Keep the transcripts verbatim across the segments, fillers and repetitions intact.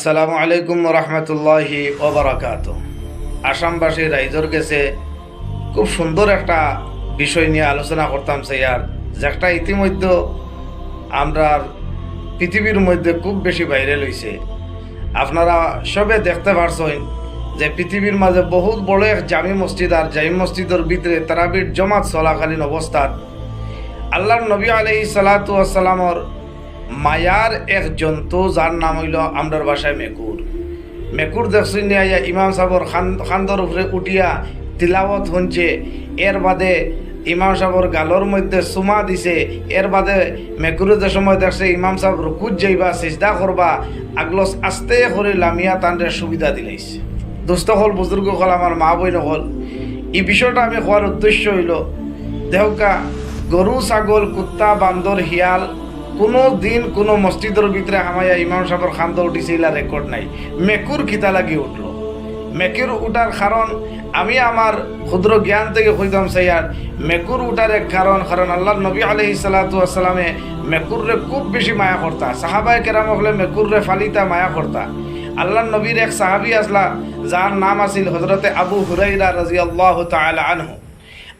আসসালামু আলাইকুম ওয়া রাহমাতুল্লাহি ওয়া বারাকাতুহু। আসামবাসী রাইজর গেছে খুব সুন্দর একটা বিষয় নিয়া আলোচনা করতাম চাইয়ার, যেটা ইতিমধ্যে আমরার পৃথিবীর মধ্যে খুব বেশি ভাইরাল অইছে। আপনারা সবে দেখতে পারছইন যে পৃথিবীর মাঝে বহুত বড় এক জামি মসজিদ, আর জামি মসজিদর ভিতরে তারাবির জমাত চলাকালীন অবস্থাত আল্লাহর নবী আলাইহিস সালাতু ওয়াস সালামর মায়ার এক জন্তু, যার নাম অইলো আমরার ভাষায় মেকুর। মেকুর দেখছইন নি আইয়া ইমাম সাবর খান-, খান্দর উপরে উঠিয়া তিলাওয়াত হুনছে, এর বাদে ইমাম সাবর গালর মধ্যে চুমা দিছে, এর বাদে মেকুরে যে সময় দেখছে ইমাম সাব রুকুত যাইবা, সিজদা করবা, আগলস আস্তে করি লামিয়া তানরে সুবিধা দিলাইছে। দোস্ত অকল, বুজুর্গ অকল, আমার মা বইন অকল, ই বিষয়টা আমি কওয়ার উদ্দেশ্য অইলো, দেখউক্কা, গরু, ছাগল, কুত্তা, বান্দর, হিয়াল, কুনু দিন কুনু মসজিদর ভিতরে হামাইয়া ইমাম সাবর খান্দো উঠিছে, ইলা রেকর্ড নাই। মেকুর কিতা লাগি উঠলো? মেকুর উঠার কারণ আমি আমার ক্ষুদ্র জ্ঞান থাকি কইতাম চাইয়ার, মেকুর উঠার এক কারণ, কারণ আল্লাহর নবী আলাইহিস সালাতু ওয়াস সালামে মেকুররে খুব বেশি মায়া করতা। সাহাবায়ে কেরাম অকলে মেকুররে ফালিতা, মায়া করতা। আল্লাহর নবীর এক সাহাবী আছলা, যার নাম আছিল হযরতে আবু হুরাইরা রাদিয়াল্লাহু তাআলা আনহু।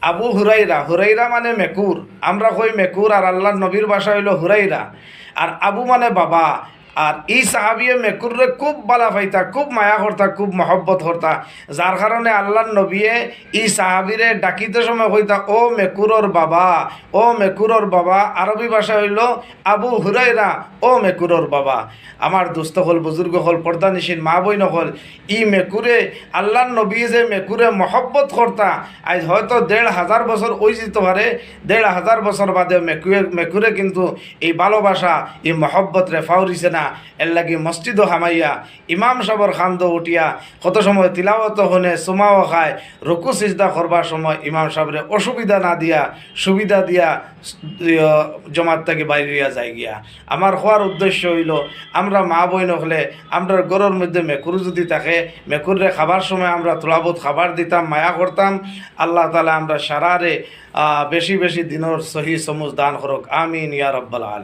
আবু হুরাইরা, হুরাইরা মানে মেকুর, আমরা কই মেকুর, আর আল্লাহর নবীর ভাষা অইলো হুরাইরা। আর আবু মানে বাবা। আর ই সাহাবিয়ে মেকুররে খুব ভালা পাইতা, খুব মায়া করতা, খুব মহব্বত করতা, যার কারণে আল্লাহর নবীয়ে ই সাহাবিরে ডাকিতে সময় কইতা, "ও মেকুরর বাবা, ও মেকুরর বাবা।" আরবি ভাষা অইলো, "আবু হুরাইরা, ও মেকুরর বাবা।" আমার দোস্ত অকল, বুজুর্গ অকল, পর্দানিশীন মা বইন অকল, ই মেকুরে, আল্লাহর নবী যে মেকুরে মহব্বত করতা, আইজ হয়তো দেড় হাজার বছর অইযিতো পারে, দেড় হাজার বছর বাদে মেকুয়ে-, মেকুরে কিন্তু ই ভালোবাসা, ই মহব্বতরে ফাউরিছে না। এরলাগি মসজিদো হামাইয়া ইমাম সাবর খান্দো উঠিয়া কত সময় তিলাওয়াত হুনে, চুমাও খায়, রুকু সিজদা করবার সময় ইমাম সাবরে অসুবিধা না দিয়া, সুবিধা দিয়া, ইয়, জমাত থাকি বাইর অইয়া যায় গিয়া। আমার কওয়ার উদ্দেশ্য অইলো, আমরা মা বইন অকলে, আমরার ঘরর মধ্যে মেকুর যুদি থাকে, মেকুররে খাবার সময় আমরা থুড়া বউত খাবার দিতাম, মায়া করতাম। আল্লাহ তাআলা আমরা সারারে, আহ, বেশি বেশি দিনর সহি সমুজ দান করউক। আমিন ইয়া রাব্বাল আলামিন।